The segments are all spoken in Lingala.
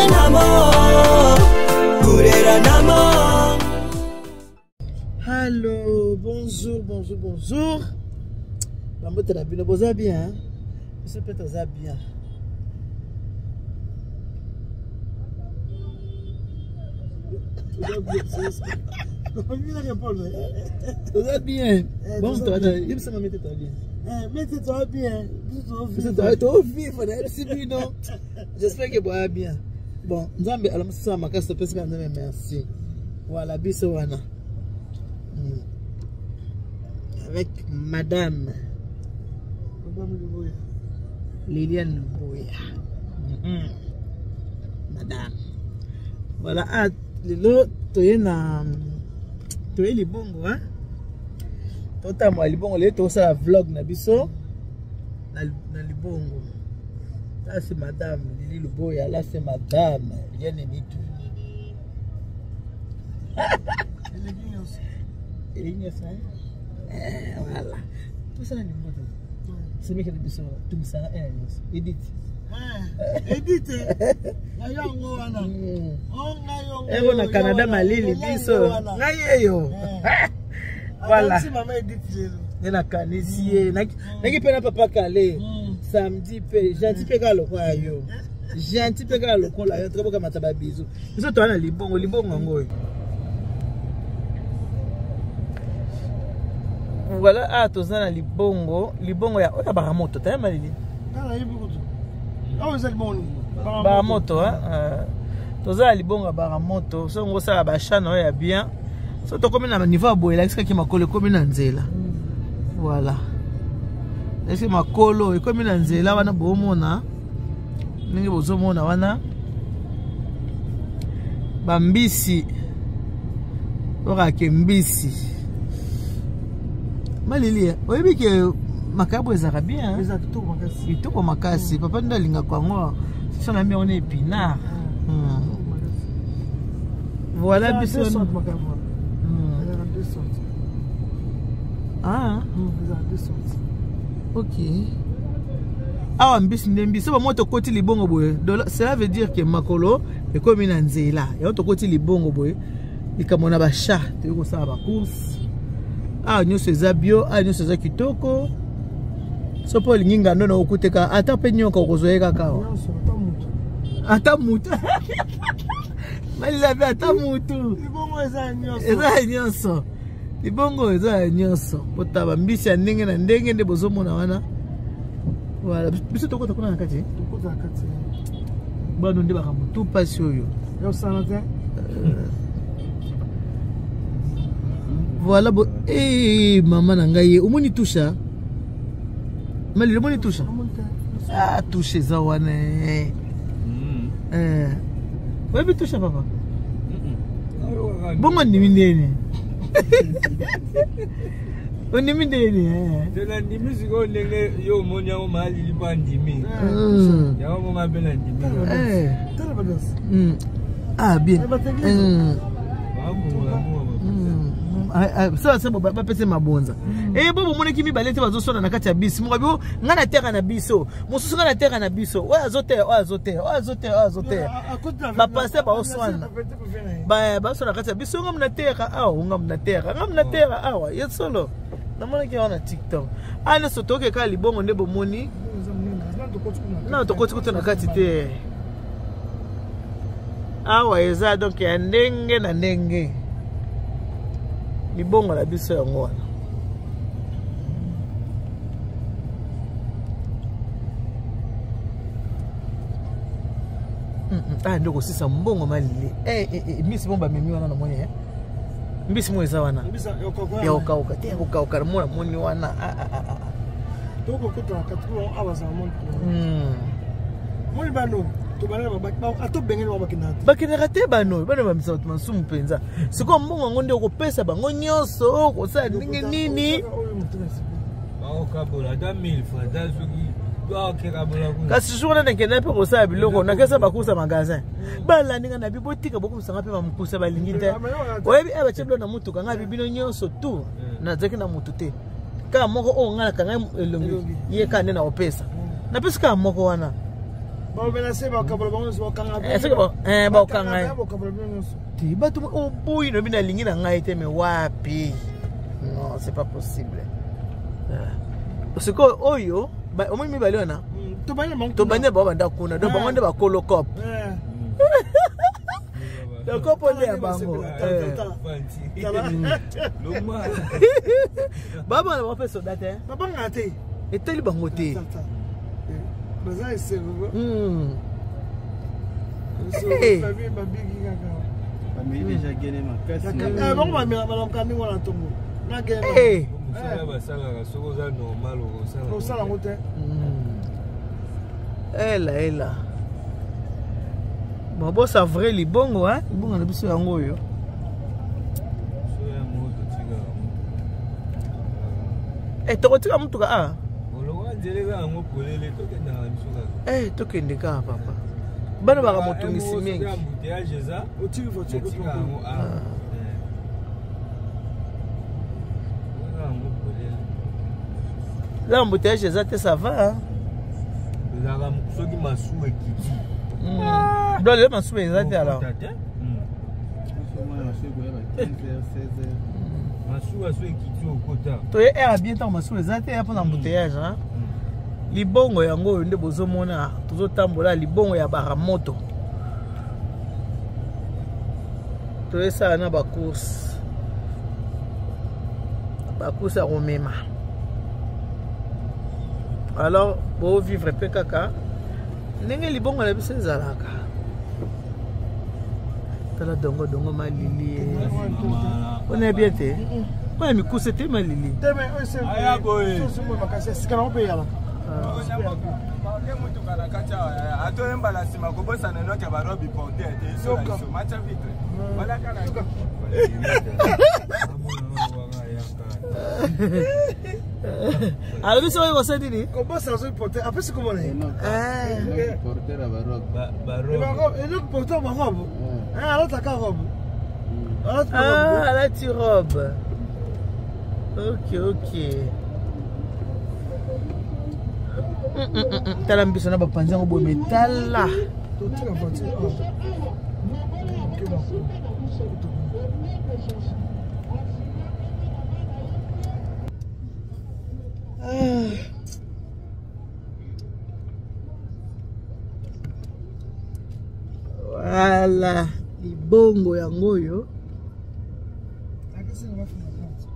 Gurenamo, Gurenamo. Allô, bonjour, bonjour, bonjour. Bambote na bino, boza bien, hein? Biso mpe toza bien. Toza bien. Bon, yebisa mami te toza bien. Mete toza bien. Biso tovivre nayebisi bino. J'espère que boya bien. Bon, Nzambe alamusisa makasi topesika Nzambe merci. Voilà, biso wana. Avec madame. Madame Luboya. Liliane Luboya. Madame. Voilà, ah, lelo toye na toye libongo hein. Totambola libongo lelo tosala vlog na biso na, na libongo. Là c'est madame Lili Luboya, là c'est madame Liliane Nitu. Elingi nyonso hein? Eh, voilà. Tosala libongo te. Semeki na biso tungisaka ena nyonso. Edith. Edith na yango wana eko na Canada malili biso ngai yeyo. Voilà. Mama Edith lelo. Nde nakanisi ye naki mpe na papa Kale samedi mpe gentil mpe kaka lokola yo. Gentil mpe kaka lokola yo toka bokamata babizu. Biso toza na libongo, libongo yango oyo. Voilà, ah toza na libongo, libongo ya oyo baramoto, taya malili. Awa eza libongo nini? Baramoto, hein? Toza na libongo ya baramoto, so ngo sala ba chana oyo ya bien. So tokomi na niveau ya boye, elakisaki makolo ekomi na nzela. Voilà. Elakisi makolo ekomi na nzela wana bomona. Ndenge bozomona wana. Bambisi. Orake mbisi. Malili, oyebi ke makabo ezalaka bien, hein? Eza kitoko makasi. Kitoko makasi. Papa nde alingaka yango. So na mi on épinard. Voilà biso. Deux sortes makabo. Eza na deux sortes. Ah. Eza na deux sortes. OK. Awa mbisi nde mbisi ba moto koti libongo boye. Cela veut dire que makolo ekomi na nzela. Yango tokoti libongo boye. Likambo na ba chat, toyei kosala ba course. Awa nyonso eza bio, awa nyonso eza kitoko. So mpo olingi ngando na okuteka ata mpe nyoka okozwa ye kaka awa. Nyonso, ata mutu. Ata mutu. Malila mpe ata mutu. Libongo eza ya nyonso. Eza ya nyonso. Libongo eza ya nyonso. Botaba mbisi ya ndenge na ndenge nde bozomona wana. Voilà, biso tokota kuna na kati. Tokota na kati. Bano nde makambo tu mpasi oyo. Ya osala te. Voilà bo eh mama na ngai omoni tusha. Malili omoni tusha. Ah tusha eza wana. Eh. Oyebi tusha papa? Bongo ndimi ndeni. Ondimi ndeni. Te na ndimi sikoyo ndenge yo omoni yango malili mpo andimi. Yango monga mpe na ndimi. Ah bien. Sasa bapesa mabonza. Eh bo bomonaki mibale te bazosona na kati ya bisi. Moko bi nga na terre na biso. Mosusu nga na terre na biso. Oyo azoteya, oyo azoteya, oyo azoteya, oyo azoteya. Ba pasteur baoswana. Ba basona kati ya biso nga mna terre awa, nga mna terre, nga mna terre awa. Ye solo. Namonaki wana TikTok. Ah nyonso toke kaka libongo nde bomoni. Non, tokoti kutu na kati te. Awa eza donc ya ndenge na ndenge. Libongo na biso yango wana. Ah ndeko sisa mbongo malili. Eh eh eh mbisi bomba memi wana na moni eh. Mbisi mo eza wana. Ya okauka te ya kokauka na mona moni wana. Ah ah ah. Tokokota na kati po awa za moni. Moni bano bakendaka te bano bano bamisa bato masumu mpenza. Sikoyo mbongo yango nde okopesa bango nyonso okosala ndenge nini? Bakokabola ata 1000 francs ata soki Kasi jour wana nakenda mpe kosala biloko nakesa bakusa magasin. Balandi nga na bi botika bokumisanga mpe bamokusa balingi te. Oyebi batie bilo na motuka nga bino nyonso tout nazalaki na motu te. Kaka moko oyo nga nakanga elongi ye kaka nde nakopesa. Napesi kaka moko wana. Baomenase bakabola bango nyonso, bakanga. Soki bakokanga ye. Bakabola bino nyonso. Te, bato oboyi nobi nalingi na ngai te, mais wapi, non, c'est pas possible. Sikoyo oyo omoni mibale wana. Tobandi bango. Tobandi bango banda kuna, donc bango nde bakolo cop, donc kopo nde ya bango. Babana bango mpe soda te. Babangaka te. Etali bango te. Baza esengo. Babiki kaka. Bameli déjà gene makasi. Bango balamuka ndenge wana ntongo na gene. Mosala basalaka, soki oza normal, okosala. Osala yango te. Ela ela, bon, bosa vrai libongo, hein? Libongo na biso yango oyo. So yango totikaka. Eh, tokotika mutuka a. Olokwa nzela eza yango polele, tokendaka na biso kaka. Eh, tokende kaka papa, bana baka motungisi mingi. Embouteillage eza. Otiki voiture. Natika yango awa. Eza yango polele. La embouteillage eza te, ça va, hein? Ezalaka soki masuwa ekiti. Donc lelo masuwa eza te alors. Okota te. Omona masuwa ekoya ba 15 h, 16 h. Masuwa so ekiti, okota. Toye aire bien ntango masuwa eza te mpona embouteillage, hein? Libongo yango oyo nde bozomona, tozotambola libongo ya Baramoto, toyesala na bacourse, bacourse ya komema. Alors bovivre mpe kaka ndenge libongo na biso ezalaka. Tala dongo dongo malili wana bien te, oyo mikuse te, malili. Te, mais oyo Aya boye. makasi ya sika nango mpe eyalaka. Ke mutuka na kati awa atoyembala nsima kobosana noke barobi porter te iso na iso matya vitre balaka na. Alobi soki kosa nini? Kobosana soki porter apesi komona ye. Enoki porter ya barobe. Barobe. Eloko porter barobe, alataka robe. Ah, alati robe, ok. Tala mbiso na bapanzi yango boye, me tala. Totika voiture awa. Ok, Ah. Voilà libongo yango oyo. Akesenga bafunga porte.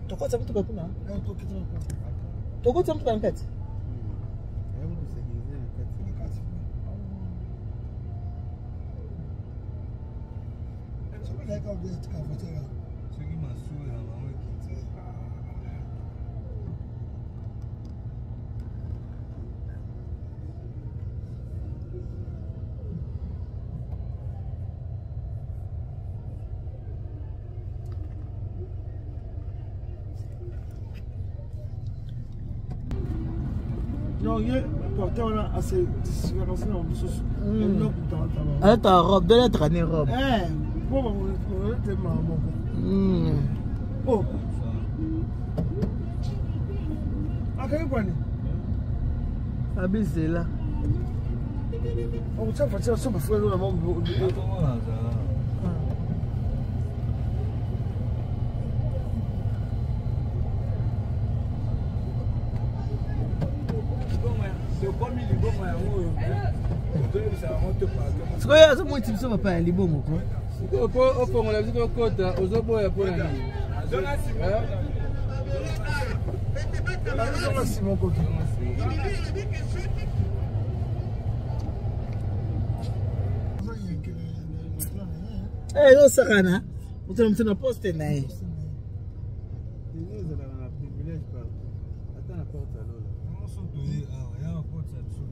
Tokotisa mutuka kuna. Tokita na porte. Tokotisa mutuka na kati. Yango sécurité na kati. Na kati. Soki ezalaki awa, tika voiture awa. Soki masuwa na bango ekiti. Donc ye porter wana ase différencie na mosusu eloko talatala. Alata robe de lettre ne robe. Po temaka moko. Oh, akangi kwani. Abizela. Okotia voiture so bafuka na mo. Bongo nazala. Tokomi libongo yango oyo, toyebisa bango toparke. Sikoyo azomonisi biso papa ya libongo ko. Sikoyo po ofongola biso tokota, ozoboya mpona nini? Azonga nsima. Azonga nsima okota. Ezosakana moto na moto na poste na ye. Ezalaka na privilège partout, ata na porte ya lola. Nyonso toye awa ya bakotisa biso te.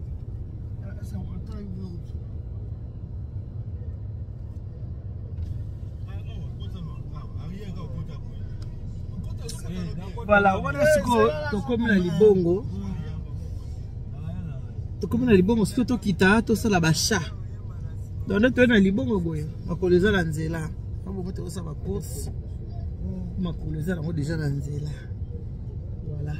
Voilà, wana sikoyo tokomi na libongo, tokomi na libongo. Sikoyo tokita, tosala bacha. Donc nde toye na libongo boye, makolo eza na nzela bongo, tokosala bacourse, makolo eza nango déjà na nzela. Voilà.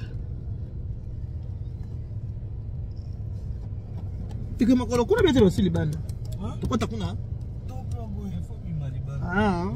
Tike makolo kuna bete basi libanda. Tokota kuna. Ah.